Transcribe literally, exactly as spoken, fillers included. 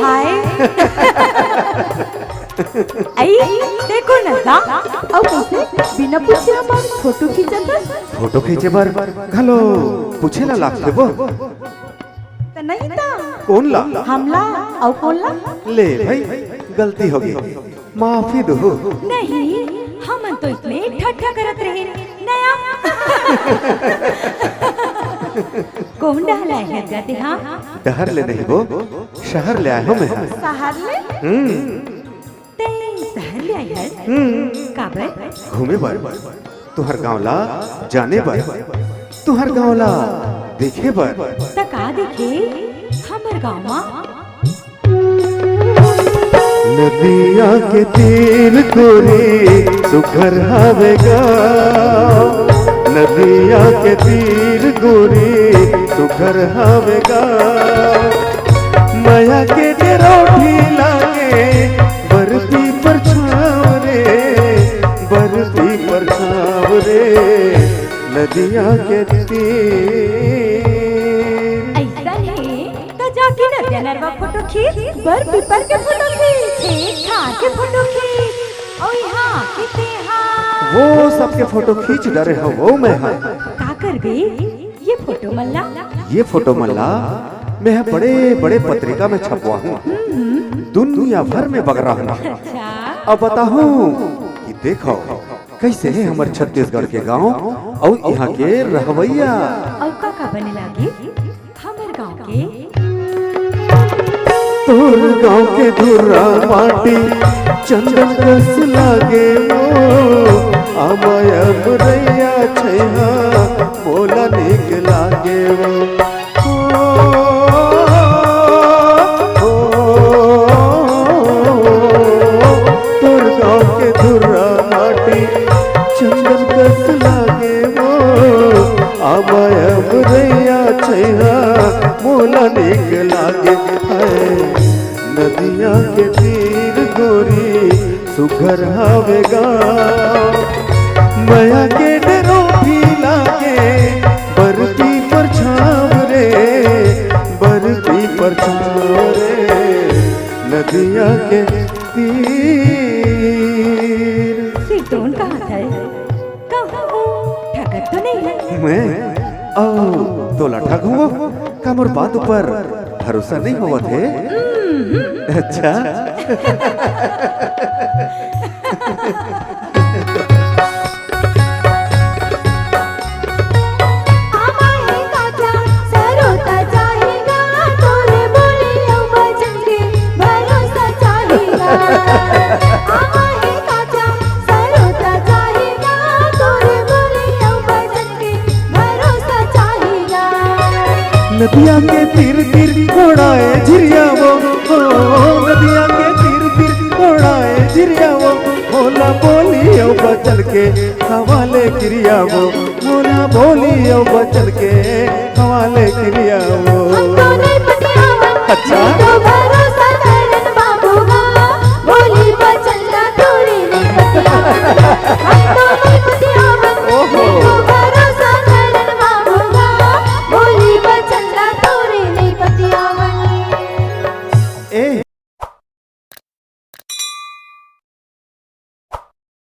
हाय। आई, देखो न दा, अउ कइसे बिना पूछे हमर फोटो खींचत हस? फोटो खींचे बर घलो पूछे ला लागथे वो? त नहीं ता। कोन ला? हमला, अउ कोन ला? ले भाई, गलती हो गई, माफी दो। नहीं, हमन तो इतने ठट्ठा करत रहे, नया। कोन डहर ले आए हस गा तेहा? डहर ले नहीं वो, शहर ले आए हों मैं हा। शहर ले? हम्म। तैं शहर ले आए हस? हम्म। काबर? घूमे बर, तुहर गांव ला जाने बर, तुहर गांव ला देखे बर। त का देखे हमर गांव मा? नदिया के तीर गोरी सुघर हवे गा, नदिया के तीर गोरी सुघर हवे गा। मया के डेरोठी लागे बरफी परछाव रे, बरफी परछाव रे, नदिया के तीर। अइसन हे, त जाके नदिया नरवा फोटो खींच, बर पीपर के फोटो खींच, खेत खार के फोटो खींच, अउ इहाँ के तेहा। वो सबके फोटो खींच डरे हवों मैं हा। का करबे ये फोटो मन ला? ये फोटो मन ला मैं हा बड़े-बड़े पत्रिका में छपवाहूँ। हम्म। दुनिया भर में बगराहूँ। अच्छा। अब बताहूँ कि देखो, कइसे हे हमर छत्तीसगढ़ के गांव अउ इहाँ के रहवइया। अउ का का बने लागे हमर गांव के? तोर गांव के धुर्रा माटी चंदन कस लागे वो, आमा अमरैया छइहां मोला नीक लागे वो। ओ, ओ, तोर गांव के धुर्रा माटी चंदन कस लागे वो, आमा अमरैया छइहां मोला नीक लागे। हाय, नदिया के तीर गोरी सुघर हवे गा, मया के डेरोठी लागे बरफी परछाव रे, बरफी परछाव रे, नदिया के तीर। सिरतोन कहाथस? कहूँ ठगत तो नहीं हे? मैं? अउ तोला ठगहूँ? का मोर बात ऊपर भरोसा नहीं होवत हे? हम्म। अच्छा। आमा हे काचा, सरोता चाही गा, तोरे बोली अउ बचन के भरोसा चाही गा। आमा हे काचा, सरोता चाही गा, तोरे बोली अउ बचन के भरोसा चाही गा। नदिया के तीर तीर कोड़ाए झिरिया वो, ओ, नदिया के तीर तीर कोड़ाए झिरिया वो, मोला बोली अउ बचन के खवाले किरिया वो, मोला बोली अउ बचन के खवाले किरिया वो। हम तो नहीं पतियावन, अच्छा।